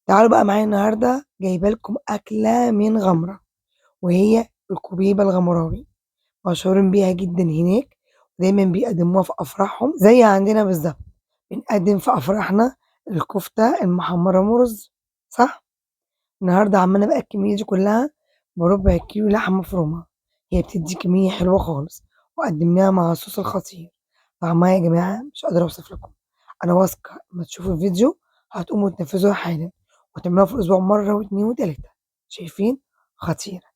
تعالوا بقى معايا النهارده جايبه لكم أكلة من غمرة، وهي الكبيبة الغمراوي، مشهورين بيها جدا هناك، ودايما بيقدموها في أفراحهم زي عندنا بالظبط، بنقدم في أفراحنا الكفتة المحمرة ورز، صح؟ النهارده عملنا بقى الكمية دي كلها بربع كيلو لحمة مفرومة، هي بتدي كمية حلوة خالص، وقدمناها مع الصوص الخطير. طعمها يا جماعة مش قادرة أوصف لكم، أنا واثقة لما تشوفوا الفيديو هتقوموا تنفذوها حالا وتعملوها في الأسبوع مرة واتنين وتلاتة. شايفين؟ خطيرة.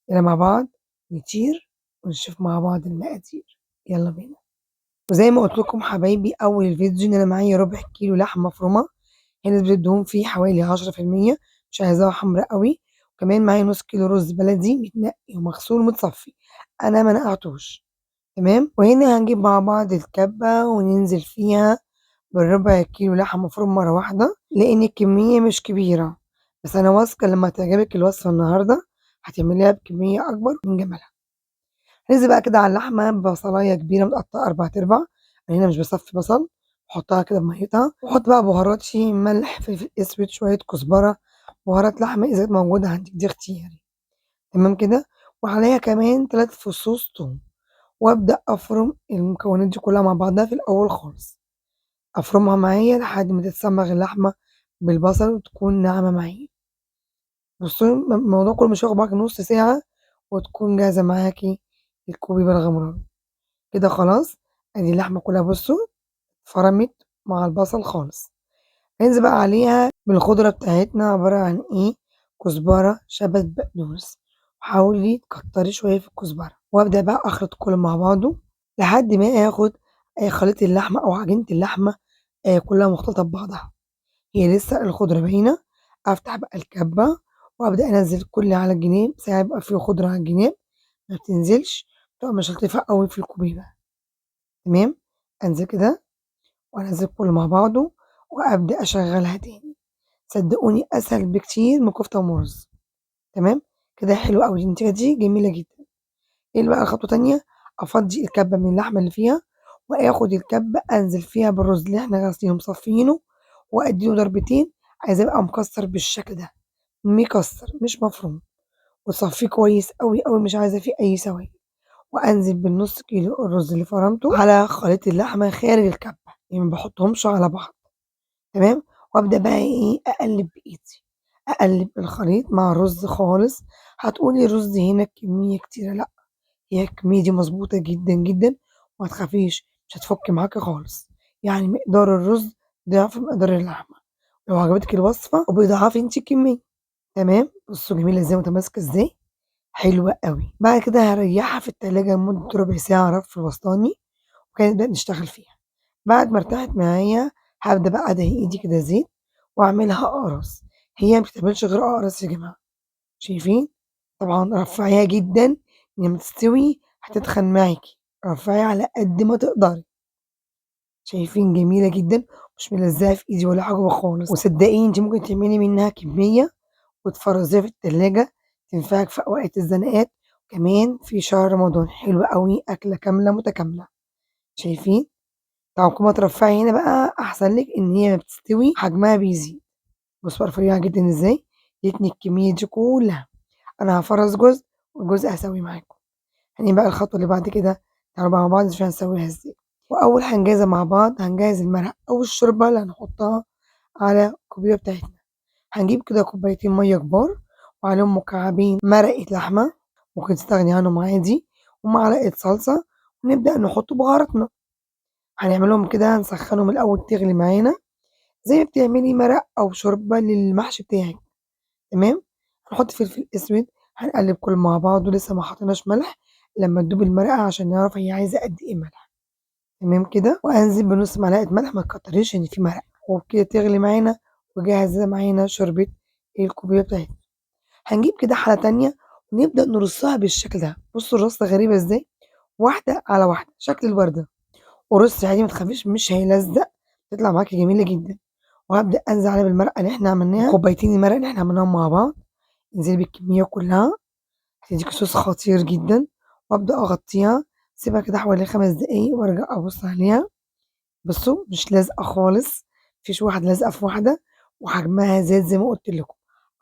يلا مع بعض نطير ونشوف مع بعض المقادير، يلا بينا. وزي ما قلت لكم حبايبي أول الفيديو إن أنا معايا ربع كيلو لحمة مفرومة، هي نسبة الدهون فيه حوالي 10%، مش عايزاها حمرا قوي. وكمان معايا نص كيلو رز بلدي متنقي ومغسول ومتصفي، أنا ما نقعتوش، تمام. وهنا هنجيب مع بعض الكبة وننزل فيها بالربع كيلو لحمة مفروم مرة واحدة، لأن الكمية مش كبيرة، بس أنا واثقة لما تعجبك الوصفة النهاردة هتعمليها بكمية أكبر من جمالها. هننزل بقى كده على اللحمة ببصلاية كبيرة متقطعة 4/4، أنا هنا مش بصفي بصل، بحطها كده بميتها، وأحط بقى بهاراتي، ملح، فلفل أسود، شوية كزبرة، بهارات لحمة إذا كانت موجودة عندك، دي اختياري، تمام كده. وعليها كمان 3 فصوص توم، وأبدأ أفرم المكونات دي كلها مع بعضها في الأول خالص، أفرمها معايا لحد ما تتسمغ اللحمة بالبصل وتكون ناعمة معايا. بصوا الموضوع كله مش هياخد معاكي نص ساعة وتكون جاهزة معاكي الكوبيبة الغمراوي كده. خلاص ادي اللحمة كلها بصوا فرمت مع البصل خالص. هننزل بقى عليها بالخضرة بتاعتنا، عبارة عن ايه؟ كزبرة، شبت، بقدونس. حاولي تكتري شوية في الكزبرة. وابدأ بقى اخلط كله مع بعضه لحد ما اخد خليط اللحمة او عجينة اللحمة كلها مختلطة ببعضها، هي لسه الخضرة باينة. افتح بقى الكبة وابدأ انزل كل على الجناب، ساعات بيبقى فيه خضرة على الجناب ما بتنزلش، بتبقى مش لطيفة قوي في الكوبيبة، تمام. انزل كده وانزل كله مع بعضه وابدأ اشغلها تاني. صدقوني اسهل بكتير من كفتة ورز، تمام كده. حلو قوي النتيجة دي جميلة جدا. ايه بقى الخطوة تانية؟ افضي الكبة من اللحمة اللي فيها، واخد الكبة انزل فيها بالرز اللي احنا غاسلينه ومصفينه، واديله ضربتين. عايزاه يبقى مكسر بالشكل ده، مكسر مش مفروم، وتصفيه كويس قوي قوي، مش عايزه فيه اي سوائل. وانزل بالنص كيلو الرز اللي فرمته على خليط اللحمة خارج الكبه، يعني ما بحطهمش على بعض، تمام. وابدا بقى ايه؟ اقلب بايدي، اقلب الخليط مع الرز خالص. هتقولي الرز هنا كمية كتيرة، لا، هي الكمية دي مظبوطة جدا جدا، وما تخافيش مش هتفك معاكي خالص. يعني مقدار الرز ضعف مقدار اللحمة. لو عجبتك الوصفة وبيضعفي انت الكمية، تمام. بصوا جميلة ازاي متماسكة ازاي، حلوة قوي. بعد كده هريحها في التلاجة لمدة ربع ساعة رف الوسطاني، وكده نبدأ نشتغل فيها. بعد ما ارتاحت معايا هبدأ بقى ادهن ايدي كده زيت واعملها اقراص. هي ما بتعملش غير اقراص يا جماعة، شايفين؟ طبعا رفعيها جدا، لما تستوي هتتخن معاكي، رفعيها على قد ما تقدري. شايفين؟ جميلة جدا، مش ملزقة في ايدي ولا حاجة خالص. وصدقيني انت ممكن تعملي منها كمية وتفرزيها في التلاجة، تنفعك في اوقات الزنقات، كمان في شهر رمضان. حلوة قوي، أكلة كاملة متكاملة. شايفين؟ طبعا كل ما ترفعي هنا بقى أحسن لك، إن هي بتستوي حجمها بيزيد. بصوا رفيعة جدا إزاي، ادتني الكمية دي كلها. أنا هفرز جزء وجزء هسوي معاكم. هنيجي بقى الخطوة اللي بعد كده، تعالوا بقى مع بعض نشوف هنسويها إزاي. وأول هنجهزها مع بعض، هنجهز المرق أو الشوربة اللي هنحطها على الكوبيبة بتاعتنا. هنجيب كده كوبايتين مية كبار وعليهم مكعبين مرقة لحمة، ممكن تستغني عنهم عادي، ومعلقة صلصة، ونبدأ نحط بهاراتنا. هنعملهم كده، هنسخنهم الأول تغلي معانا زي ما بتعملي مرق أو شوربة للمحشي بتاعك، تمام. هنحط فلفل أسود، هنقلب كله مع بعض، ولسه ما حطيناش ملح، لما تدوب المرقة عشان نعرف هي عايزة قد إيه ملح، تمام كده. وأنزل بنص معلقة ملح، ما تكتريش عشان في مرق. وبكده تغلي معانا وجاهزة معانا شوربة الكوبيبة بتاعتنا. هنجيب كده حلة تانية ونبدأ نرصها بالشكل ده. بصوا الرصة غريبة ازاي، واحدة على واحدة شكل الوردة. ورصي عادي ما تخافيش مش هيلزق، تطلع معاكي جميلة جدا. وهبدأ أنزل عليها بالمرقة اللي احنا عملناها، كوبايتين المرقة اللي احنا عملناهم مع بعض، انزلي بالكمية كلها، هتديكي صوص خطير جدا. وأبدأ أغطيها، سيبها كده حوالي 5 دقايق وأرجع أبص عليها. بصوا مش لازقة خالص، مفيش واحدة لازقة في واحدة، وحجمها زاد زي ما قلت لكم.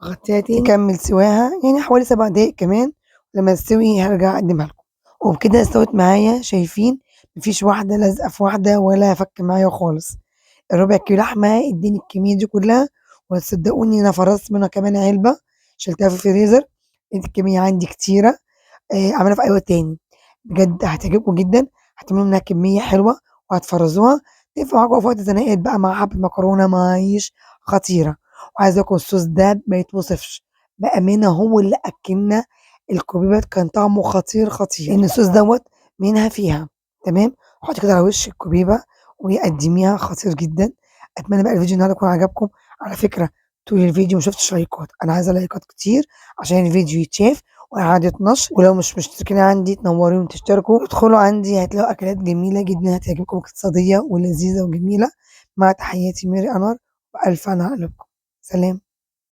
أغطيها تاني تكمل سواها يعني حوالي 7 دقايق كمان، لما تستوي هرجع أقدمها لكم. وبكده استوت معايا، شايفين مفيش واحدة لازقة في واحدة ولا فك معايا خالص. الربع كيلو لحمة اداني الكمية دي كلها، وتصدقوني أنا فرزت منها كمان علبة شلتها في الفريزر، لقيت الكمية عندي كتيرة، أعملها في أي وقت تاني. بجد هتعجبكم جدا، هتعملوا منها كمية حلوة وهتفرزوها، تنفع معاكم في وقت زناقات بقى مع حبة مكرونة مع عيش، خطيرة. وعايزة أقول لكم الصوص ده ما يتوصفش بأمانة، هو اللي أكلنا الكوبيبات، كان طعمه خطير خطير، لأن الصوص دوت منها فيها. تمام، حطي كده على وش الكوبيبة وقدميها، خطير جدا. أتمنى بقى الفيديو النهارده يكون عجبكم. على فكرة طول الفيديو ما شفتش لايكات، أنا عايزة لايكات كتير عشان الفيديو يتشاف وإعادة نشر. ولو مش مشتركين عندي تنوروني وتشتركوا، ادخلوا عندي هتلاقوا أكلات جميلة جدا هتعجبكم، اقتصادية ولذيذة وجميلة. مع تحياتي ميري أنور، وألف هنا على قلوبكم. سلام.